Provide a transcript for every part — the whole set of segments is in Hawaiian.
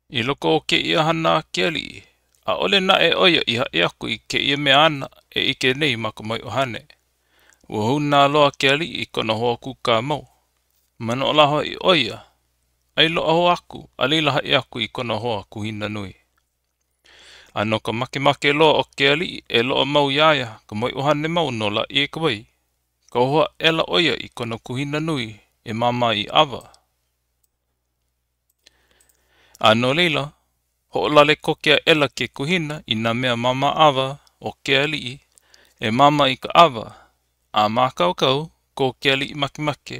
I loko o kēia hana a ke aliʻi, ʻaʻole naʻe ʻo ia i haʻi aku i kēia mea āna e ʻike nei ma ka moeʻuhane. Ua hūnā loa ke aliʻi i kona hoa kūkā mau. Manaʻo lā hoʻi ʻo ia, ʻai loaʻa hou aku, a laila haʻi aku i kona hoa kuhina nui. A no ka makemake loa o ke aliʻi e loaʻa mau iā ia ka moeʻuhane mau no Lāʻieikawai, kauoha aʻela ʻo ia i kona kuhina nui e māmā i ʻawa. A no laila, hoʻolale koke aʻela ke kuhina i nā mea māmā ʻawa o ke aliʻi e māmā i ka ʻawa, a mākaukau ko ke aliʻi makemake,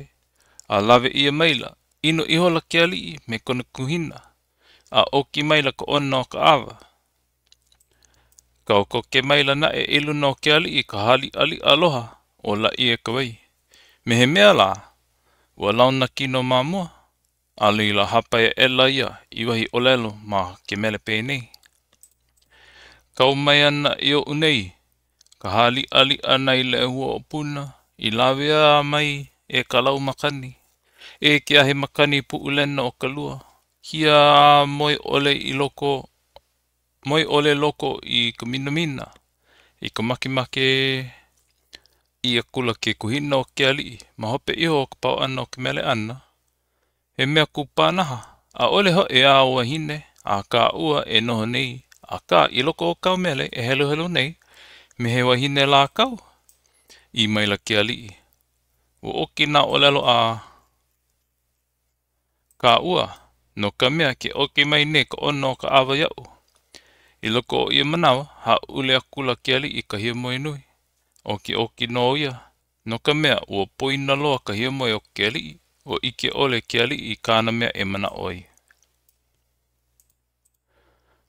a lawe ʻia maila, inu ihola ke aliʻi me kona kuhina, a ʻoki maila ka ʻona o ka ʻawa. Kau koke maila naʻe i luna o ke aliʻi ka hāliʻaliʻa aloha o Lāʻieikawai, me he mea lā, ua launa kino ma mua. A laila hāpai aʻela ia i wahi ʻōlelo ma ke mele penei, Kau mai ana i oʻu nei ka hāliʻaliʻa nai lehua o Puna i lawea mai e ka lau makani, e ke ahe makani Puʻulena o ka lua, kia a moe ʻole i loko, moe ʻole loko i ka minamina, i ka makemake ē. ʻĪ akula ke kuhina o ke aliʻi ma hope iho o ka pau ʻana o ke mele ʻana, He mea kupanaha, ʻaʻole hoʻi āu wahine a kāua e noho nei, akā, i loko o kāu mele e heluhelu nei, me he wahine lā kau? ʻĪ maila ke aliʻi, Ua oki nā ʻōlelo a kāua, no ka mea, ke ʻoki mai nei ka ʻona o ka ʻawa iaʻu. I loko o ia manawa, hāʻule akula ke aliʻi i ka hiamoe nui. ʻO ke ʻoki nō ia, No ka mea, ua poina loa ka hiamoe o ke aliʻi, ua ʻike ʻole ke aliʻi i kāna mea e manaʻo ai.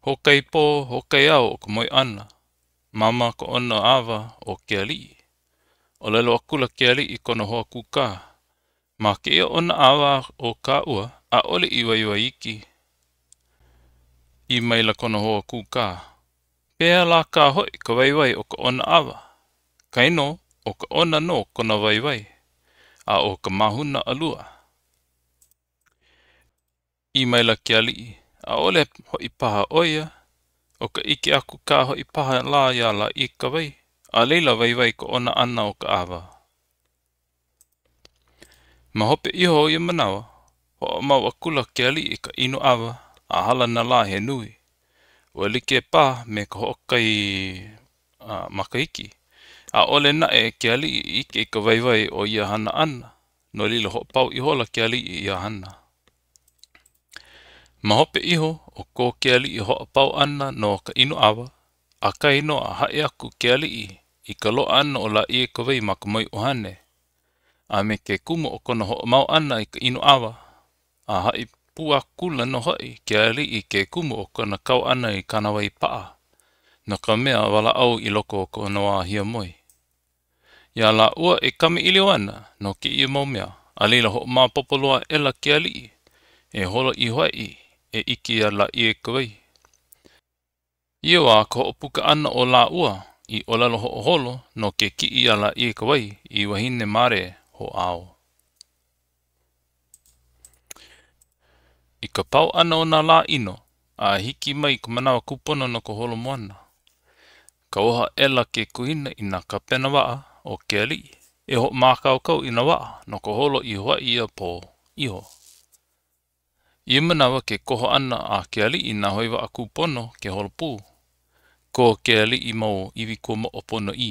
Hōkai pō, hōkai ao o ka moe ʻana, māmā ka ʻona ʻawa o ke aliʻi. ʻŌlelo akula ke aliʻi i kona hoa kūkā, Ma kēia ʻona ʻawa o kāua, ʻaʻole i waiwai iki. ʻĪ maila kona hoa kūkā, Pehea lā kā hoʻi ka waiwai o ka ʻona ʻawa? Kainō, ʻo ka ʻona nō kona waiwai, a ʻo ka māhuna ʻalua. ʻĪ maila ke aliʻi, ʻAʻole hoʻi paha ʻo ia, ʻo ka ʻike aku kā hoʻi paha lā iā Lāʻieikawai, a laila waiwai ka ʻona ʻana o ka ʻawa. Ma hope iho o ia manawa, hoʻomau akula ke aliʻi i ka inu ʻawa a hala nā lā he nui. Ua like paha me ka hoʻokahi makahiki. ʻAʻole naʻe ke aliʻi i ʻike i ka waiwai o ia hana ʻana, no laila hoʻopau ihola ke aliʻi i ia hana. Ma hope iho o ko ke aliʻi hoʻopau ʻana no ka inu ʻawa, ʻakahi nō a haʻi aku ke aliʻi i ka loaʻa ʻana o Lāʻieikawai ma ka moeʻuhane, a me ke kumu o kona hoʻomau ʻana i ka inu ʻawa, a haʻi pū akula nō hoʻi ke aliʻi i ke kumu o kona kau ʻana i kānāwai paʻa no ka mea walaʻau i loko o kona wā hiamoe. Iā lāua e kamaʻilio ana no kēia mau mea, a laila hoʻomaopopo loa aʻela ke aliʻi e holo i Hawaiʻi e ʻike iā Lāʻieikawai. Ia wā ka hoʻopuka ʻana o lāua i ʻōlelo hoʻoholo no ke kiʻi iā Lāʻieikawai i wahine mare hoʻāo. I ka pau ʻana o nā lā ʻino, a hiki mai ka manawa kūpono no ka holo moana, kauoha aʻela ke kuhina i nā kāpena waʻa o ke aliʻi e hoʻomākaukau i nā waʻa no ka holo i Hawaiʻi ia pō iho. I ia manawa ke koho ʻana a ke aliʻi i nā hoe waʻa kūpono ke holo pū ko ke aliʻi mau iwikuamoʻo ponoʻī.